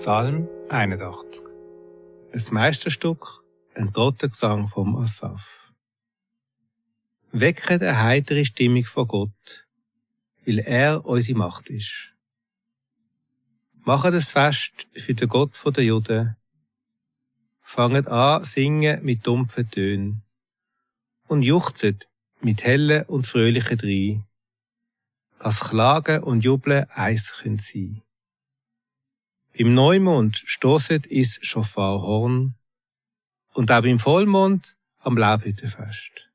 Psalm 81. Ein Meisterstück, ein Totengesang vom Asaf. Wecken eine heitere Stimmung von Gott, weil er unsere Macht ist. Machen das Fest für den Gott der Juden. Fangen an singen mit dumpfen Tönen und juchzen mit hellen und fröhlichen Dreien, dass Klagen und Jubeln eins sein können. Beim Neumond stösset ins Schofarhorn und auch beim Vollmond am Laubhüttenfest.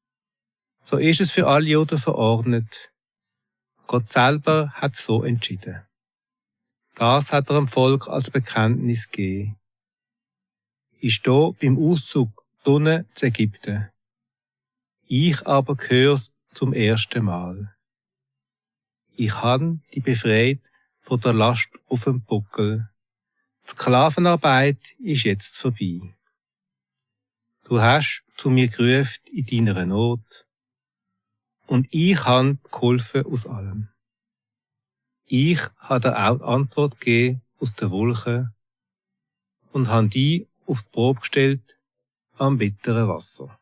So ist es für alle Juden verordnet. Gott selber hat so entschieden. Das hat er dem Volk als Bekenntnis gegeben. Ich stehe beim Auszug drinnen zu Ägypten. Ich aber gehör's zum ersten Mal. Ich han die befreit von der Last auf dem Buckel. Die Sklavenarbeit ist jetzt vorbei. Du hast zu mir gerufen in deiner Not. Und ich han geholfen aus allem. Ich habe dir auch die Antwort gegeben aus den Wolken und han die auf die Probe gestellt am bitteren Wasser.